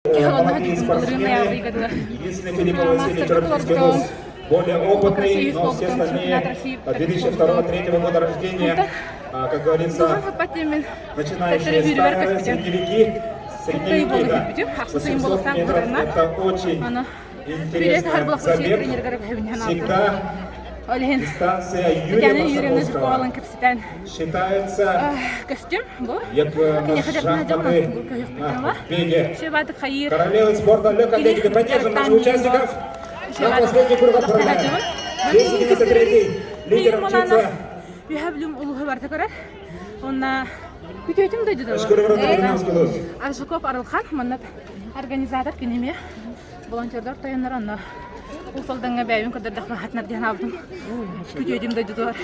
Молодые спортсмены. Единственный Филиппов Василий Чарапчинский вуз более опытный, но все остальные 2002-2003 года рождения, как говорится, начинающие старые, средневеки, средневеки, да. 800 метров – это очень интересный забег. Всегда дистанция Юрия Босаковского считается Костюм бу. шахматы на беге. Королевы спорта легкой атлетики. Поддержим наших участников. На последний круг отправляем. 293 лидер мчится. Үһэ бүлүм улуһу барда көрөр. Онна күтүөтүм дойдуда. Аржуков Арылхан манна организатор кинеме волонтердар тойоннор онно Уус-Алдаҥҥа бэйэбин көрдөрдөхпүнэ хатынар диэн аабытым. Күтүөтүм дойдутугар.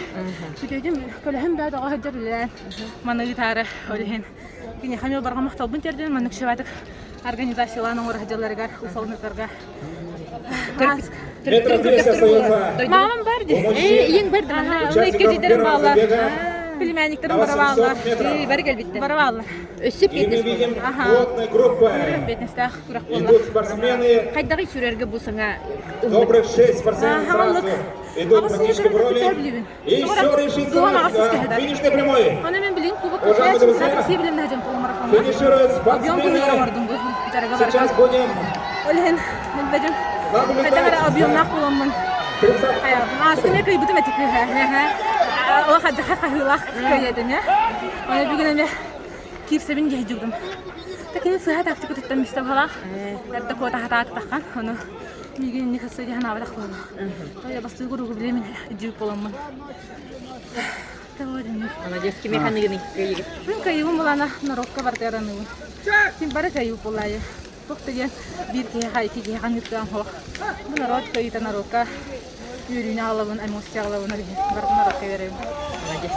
Күтүөтүм көлөһүм бээ тоҕо сылдьар үлэлээн маны ыытаары ол иһин киниэхэ эмиэ барҕа махталбын тиэрдэн маннык шыбаатык организациялаан оҥоро сылдьалларыгар Уус-Алданнарга Мамам бар дии. Ийэҥ бар Ага, икки эдьиийдэрим бааллар. Племянниктарым бара бааллар. Бары кэлбиттэр. Бара бааллар. Өссө И мы видим плотной группы. Бетнестээх күрэх буолла. Идут спортсмены. Хайдаҕый сүрэргэ бу саҥа Добрых шесть спортсменов сразу идут практически в роли. И все решится на финишной прямой. Уважаемые друзья, финишируют спортсмены. Сейчас будем наблюдать за Ааскыны кыйбытым эти кыыһа. Олох хаһыылаах кыайыатым Оны бүгүн эмэ киирсэбин дьиһдьугдум. Такини сыһа тактика туттан мистэ баһалаах. Эрдэ куота хатаатаххан, ону миигин инник хасса дьаһан аабатах буолла. Тоя бастыы куругу билемин дьүүк боламмын. Молодец, кими ханыгыный кыайыгыт? Мин кыайыыбын булана народка бартыараныыбын. Син бары кыайыы булаайы. Туох да диэн биир киһиэхэ, икки киһиэхэ аныыртыам суох. Бу народ кыайыыта народка үөрүүнү аҕалабын, эмоция аҕалабын, барытын народка биэрэбин. Молодец.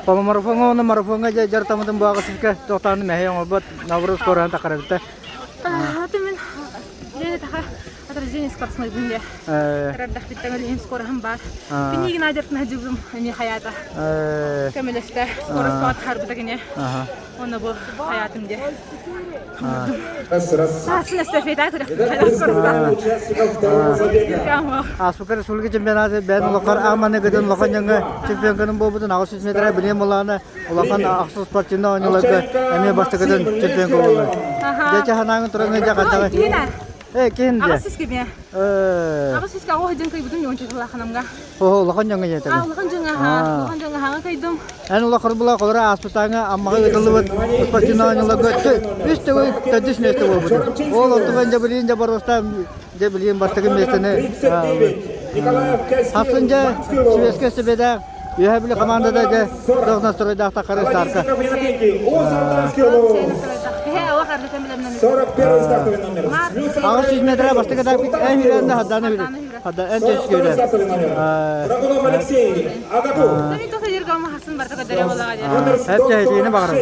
Полумарафоҥҥа уонна марафоҥҥа дьарыктаммытым буаҕа сиргэ тохтоон мэһэй оҥорбот Навруз куораһын тахарабыта. Аты мин Лена таха от рождения скоростнойбун де. Эрэрдэхпиттэн илиһин скороһым баар. Пинигин адертын хадьыбым эми хаята. Көмөлөстө. Скорость харбыта кини. Онно бу хаятым де. Саасын эстафета Ааспыкка республика чемпионаты бэйэн улахан ааманы гытын улахан дьоҥҥо чемпионканын буолбутун 800 метра билиэн булаана улахан ахсыс спортивный оонньууларга эмиэ бастакытын чемпионка буолла. Дьэ ханааңын туран дьэ хантаҕай. Э киһин дьэ. Аҕыс сүүскэ бе. Аҕыс сүүскэ оҕо сылдьан кыйбытым ньуонча сылааханамга. Оо, улахан дьоҥҥо дьиэтэ. Улахан дьоҥҥо улахан дьоҥҥо хаҥа кыйдым. Эн улахан була холоро ааспытааҥа Аммаҕа ыытыллыбыт спортивный оонньууларга үс төгүл төрдүс миэстэ буолбут. Ол онтуган дьэ билигин дьэ боруостаан дьэ билигин бастакы миэстэни Хапсын дьэ Светскэй Сэбиэдээх Үөһээ Бүлүү командата дьэ должностройдаах таххары старка. 800 метра бастакы таппит эн хүрэн хаддаана хүрэн. Хадда эн төскүрэн. Драгунов Алексей, Агату. Хәп тәһитине бағарым.